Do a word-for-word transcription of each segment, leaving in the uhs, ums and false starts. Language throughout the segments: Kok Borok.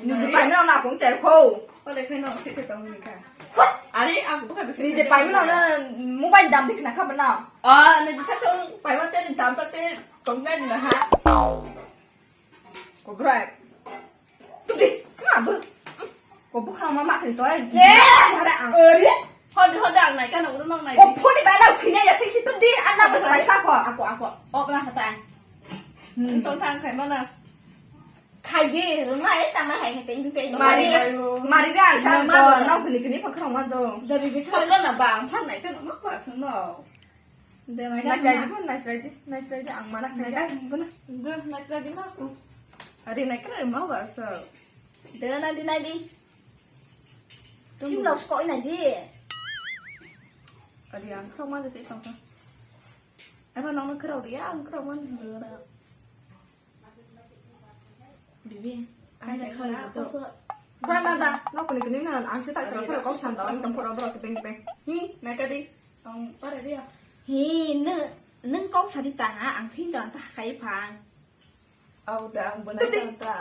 Niji paimano na kung chai kho. Ole khe no se se tong ni ka. Are ang bo kha se. Niji paimano na mobile dam dik na kha bana. Ah, niji sa song paima te dam ta te tong na ni ha. Ko brai. Tudi, ma bu. Ko bu kha ma ma kri to. Je. Sare ang. Are. Hodi hodi ang nai ka no ro nang nai. Ko phone ba na khine ya sik si tudi an na ba sa bai kha ko. Ako ako. Ok na kha ta. Hmm. Tong thang khai mana. Khai di, rwma e tama hai hai tei tei. Mari, mari da, sa ma do, no kini kini pa khrang ma do. Da bi bi khrang na ba, ang phan nai kha no ma kwa sung no. Da nai kha. Nai sai di, nai sai di, nai sai di, ang mana khai da. Da nai sai di ma. Ari nai kha ma wa sa. Da nai di nai di. Sim lo sko nai di. Ari ang khrang ma da sai tong kha. Apa nong khrang ri ang khrang ma. Bibi, ang sai khawlai to. Bra ma da, no kuni kuni na, ang sai tak sara sara kau sanda, ang tong pora bra kebeng kebeng. Hi, na ka di, ang para dia. Hi, ne, neng kau sadi ta ha, ang phin ta ta kai phang. Au da, ang bona ta ta.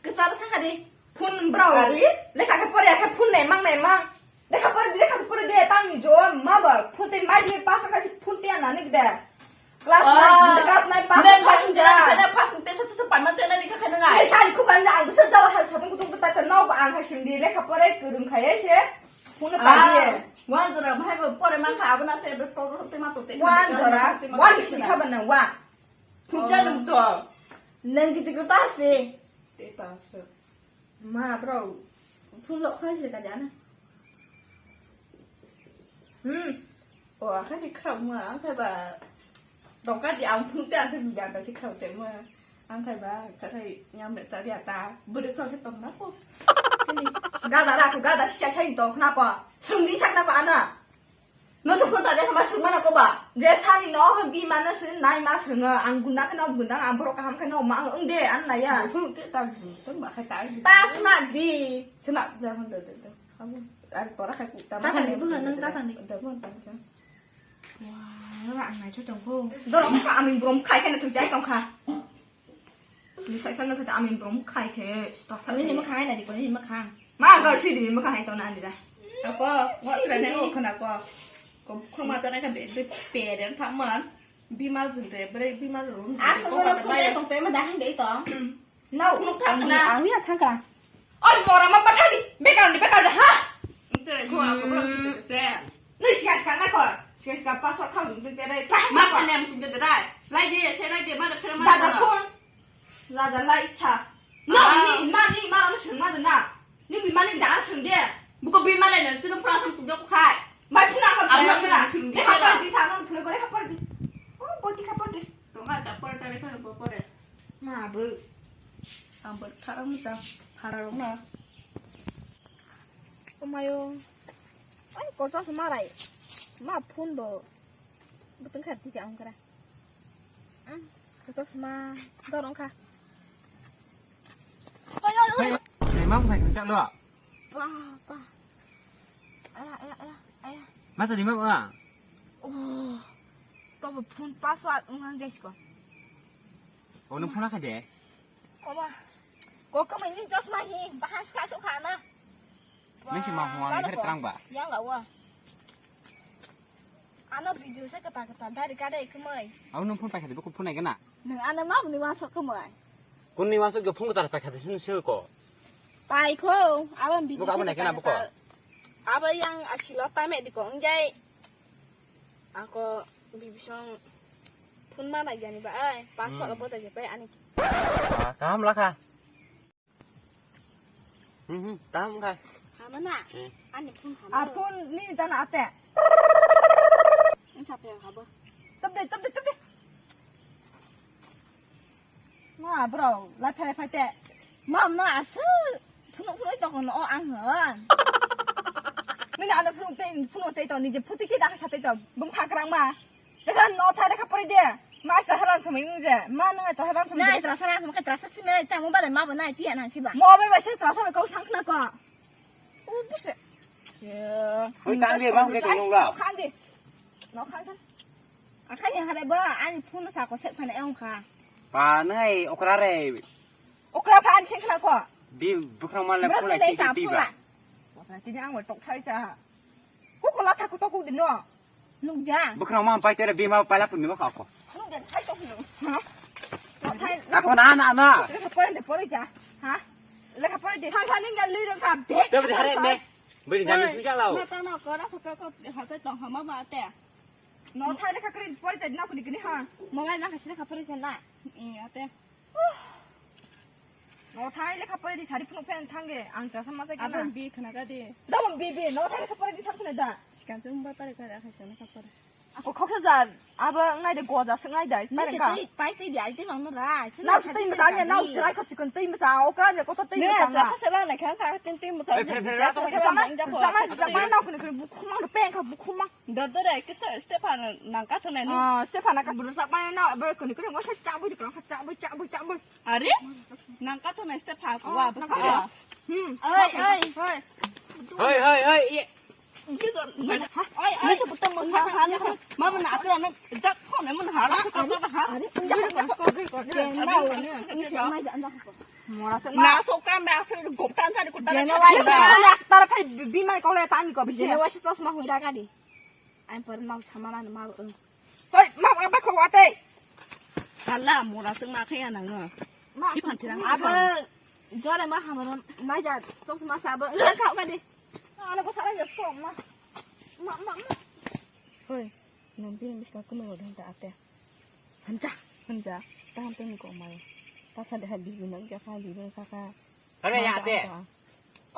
Kesal thang ka di, phone bra. Ari? Lekha ke pore ke phone ne mang ne mang. Lekha pore de, lekha pore de, tang ni jo, ma ba, phone te mai de, pas ka phone te na nik de. Class nine, class nine pass, pass ja. Pass te sa sa paima te na ni ka khana ngai. Ni khani khu paima ang sa jawa ha sa tung tung ta ta no ba ang ha sim di lekha pore kurung khaye se. Phone pa di. Wan jora mai ba pore mang kha abna se be to to te ma to te. Wan jora, wan si kha ban na wa. Phone ja dum to. Nang ki jikta se. Te ta se. Ma bro, phone lo khai se ka jana. Hmm. O akhai ni khram ma, akhai ba. Dongka di ang phone te ang te bidan ta si khram te ma. Ang khai ba, khai nyam de ta dia ta. Budi khram te tong na ko. Gada ra ko, gada si chai tong na ko. Sung di sak na ko ana. No se phone ta de ma sung mana ko ba. Je sani no bi mana se nai ma sung ang guna ke no guna ang borok kaham ke no ma ang de an na ya. Phone te ta tong ba khai ta. Ta sna di. Sna ja hon de de. Abu ar tora khai ku ta. Ta ta ni bu nang ta ta ni. Da bu ta ta. Wah, ang nai cho tong ko. Dorong ka amin brom khai ke na tu jai tong kha. Ni sai sai no thate amin brom khai khe stop. Ni ni makhang hai na di ko ni makhang. Ma ga si di makhang hai to na ni da. Ako, wa tra ne o khana ko. Ko khoma ta na ka be be pe den pha man. Bima jun te bre bima jun. Asa ko ro ko te tong te ma da hin de to. No, ang ya thang ka. Oi mora ma pathani. Bekar ni bekar ha. Te ko ko se. Nui siya siya na ko. Siya siya pa so khau ding te rai. Ma ko nem tin te rai. Lai de se rai de ma da phira ma. Jada phone. Jada lai cha. No ni ma ni ma ro sung ma na. Ni bi ma ni da sung de. Buko bi ma lai na sunu phra sung tuk khai. Mai phuna ko. Am na sung sung de. Ka pa di sa no phule ko ka pa di. Oh, bol di ka pa di. Tonga ta por ta le ka bo pore. Ma bu. Ang bo thara mu ta. Thara rong na. Omayo. Ai, kotor se marai. Ma phone bo. Buteng khat ti ang kra. Kotor se ma dorong kha. Oi, oi, oi. Hey, hey, mam khai kang lo. Pa, pa. Aya, aya, aya, aya. Masa di mam ah. Oh. To bo phone password ungang jesko. Oh, nung phone khai de. Koma. Ko kama ni chosma hi bahas ka so khana. Nung si ma hua ni hari terang ba. Yang ga wa. Ano video sa kata kata dari kada ikumai. Aku nung phone pakai de, aku phone naik na. Nung ano ma ni wa so kumai. Kun ni wa so ke phone kata pakai de sini sini ko. Pai ko, abang video. Buka apa naik na buka. Aba yang asilo tame di ko enggak. Ako bibisong phone mana jani ba ai, password abo ta jepai ani. Ah, kaham lakha. Hmm, hmm, kaham kha. Hamana? Eh. Ani phone hamana. A phone ni dana ate. Ni sape habo. Tabde, tabde, tabde. Ma bro, lai phai phai te. Mam no asu. Phunuk phunuk tong no ang hon. Nini ano phunuk te phunuk te to nije phuti ke dah sa te to. Bung phakrang ma. Dekha no tha dekha pori de. Ma sa haran samai nung je. Ma nung ta haran samai. Nai tra sara samai tra sa sime ta mo bare ma ba nai tiya nang siba. Mo bai bai sa tra samai kau sang khna ko. U buse. Hui tang de bang ke tong nung la. Khang de. No khang ta. Akhani hare ba ani phone sa ko set phane ong kha. Pa nai okra re. Okra phan Thengkla ko. Bi bukrang ma le Bro, pura tei tei ta tei ba. Pura. Wasa tini ang wal tok thai cha. Ko ko la tha ko to ko dino. Nung ja. Bukrang ma pai tere bi ma pai la pun ni ma ka ko. Nung ja sai to ko. Ha? Tok thai. Ako na na na. Lekha pore de pore ja. Ha? Lekha pore de. Thang thang ning ga lui rong kha bek. Te bi hare me. Beri jani suja lao. Ma ta no ko ra ko ko ha te tong ha ma ba te. No thai lekha kri pore te na kuni kuni ha. Mobile na kasi lekha pore te na. Ate. No thai lekha pore di sari phunuk phen thangge ang chasa ma chai Abang kana. Bi khna ga di. Dam bi bi no thai lekha pore di sari phunuk da. Kan chung ba pare ka ra khai sana ka pore. Ako khoksa jar abo ngai de goja se ngai dai. Nai se tei pai tei di ai tei nang no ra. Na se tei mata ne na se rai kha chikon tei mata o ka je ko to tei mata na. Sa se la na kha kha tei tei mata. Ei pher pher ra to. Sama sama sama na khun khun bukhuma no peng kha bukhuma. Dor dor ai kisa Stefan nang ka thonai ni. Ah, Stefan ka buru sa pa na ber khun khun mo sa cha bu ka cha bu cha bu cha bu. Are? Nang ka thonai Stefan ko wa ba. Hmm. Oi oi. Hoi hoi hoi. Oi oi. Mama na akra na jak thonai mun ha. Are. Mora sa na so ka me asu goptan sa ko ta. Jeno wa sa na star phai bimai ko le tani ko bisi. Jeno wa sa chosma hui ra ka di. Ang por mau sama na mau. Hoi, mau apa ko wate? Hala mora sung ma khaya nang. Ma ki phan thirang. Abo jore ma hamon mai ja tok ma sa bo. Ka ka di. Ana ko sara ya so ma. Ma ma ma. Hoi, nang bi biska kuno dong ta ate. Hanja, hanja. Ta han teng ko mai. Ta sa de ha bi nang ja ka di sa ka. Hare ya ate.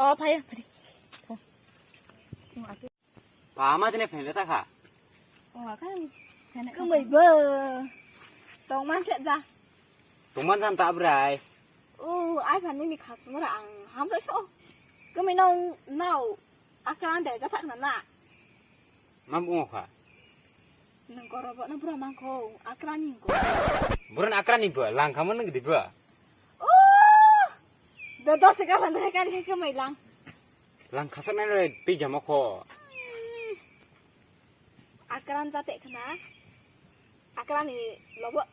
Oh, phai phai. Ba ma tene phene ta kha. O, kan phene. Kumai bo. Tong man se ja. Tong man jan ta brai. O, ai phan ni khak mura ang ham sa so. Kumai nong nau. Akran de ja thak na na. Mam ung kha. Nang koro bo na bro mang ko. Akran ni ko. Buran akran ni bo lang kha mo nang di bo. O. Do dos ka phan de ka ka mai lang. Lang khasa nai roi twi jama kho. Akran jate khna. Akran ni lobo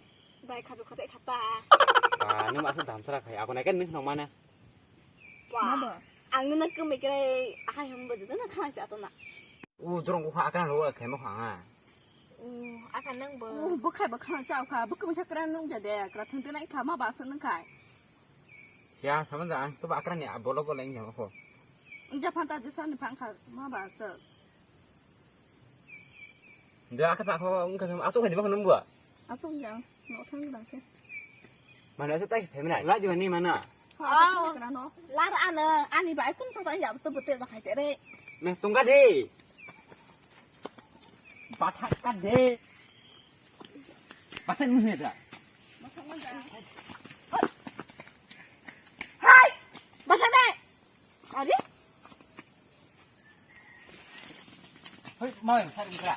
bai khaju khate khata. Ba, nung asuk dam sara khai. Ako nai kan nung nong mana. Wa. Ang nuna kemai kere akai hum bo jana khang cha to na. U dorong ko akran ro khai mo khang a. U, akan nang bo. U, bo khai bo khang cha kha. Bo kemai sakran nung jade. Kra thung te nai kha ma ba sun nung khai. Ya, sama ja, to ba akran ni bolo bolo inja ko. Inja phanta je sani phang kha ma ba sa. Inja aka ta ko ung ka asuk ni ba ko nung bua. Asuk ya, no thang ba se. Mana asuk tai phemna. La jiwa ni mana. Ah, lar ana ani bai kun sa ya to bote ba khai tere. Me tungga de. Bathak ka de. Bathak ni da. Hai! Bathak de. Are? Hoi, mai, sai ni kra.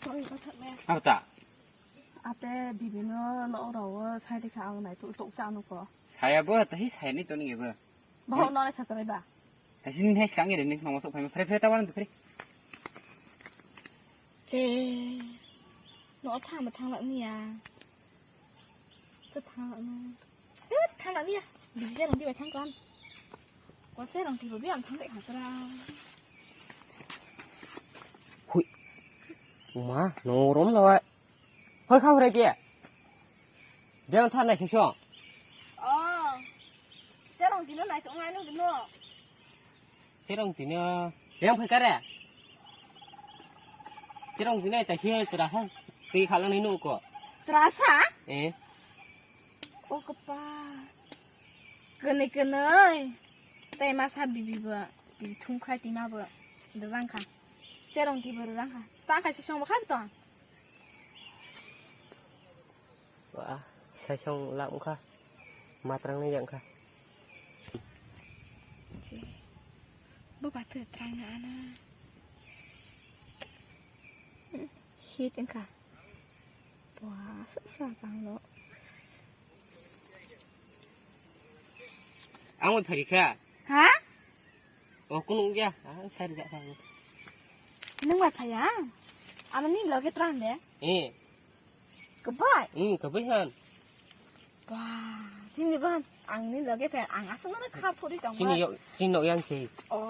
Hoi, bathak de. Apa ta? Ate bibino no oro sai de kha ang nai tu tok cha no ko. Saya bo tahi saya ni to ni bo. Bahok no le sa tore ba. Taisi ni hai skang ere ni nong sok phai phre phre ta wan phre. Che. No thang ma thang la ni ya. To thang la ni. To thang la ni ya. Bi je rong di ba thang kan. Ko che rong ti bo bi ang thang de kha tra. Hui. Uma no rom la wa. Hoi kha hore ke. Dia thang na sisong. Oh. Cherong tino nai tong ai no dino. Cherong tino. Yang phai kare. Cherong tino ta sio sura ha. Tei khalang ni no ko. Sura sa? Eh. O kapa. Kene kene. Tai masa bibi ba. Bibi thum khai tima ba. Derang kha. Cherong tiba derang kha. Ta khai sisong ba khai to. Wah, sesong lak wngkha. Matrang nai wngkha. Bo bathai trang na ana. Hit wngkha. Wah, sa sa tang lo. Ang bai phari kha. Ha? O kunu ya, ang sari ja sa. Nung bai phaya? Ano ni loge tran de? Eh. Kebai? Hmm, kebai han. Ba, chini ba, ang ni loge phe, ang aswk no kha phuri tong ba. Chini yok, chini nok yang si. Oh,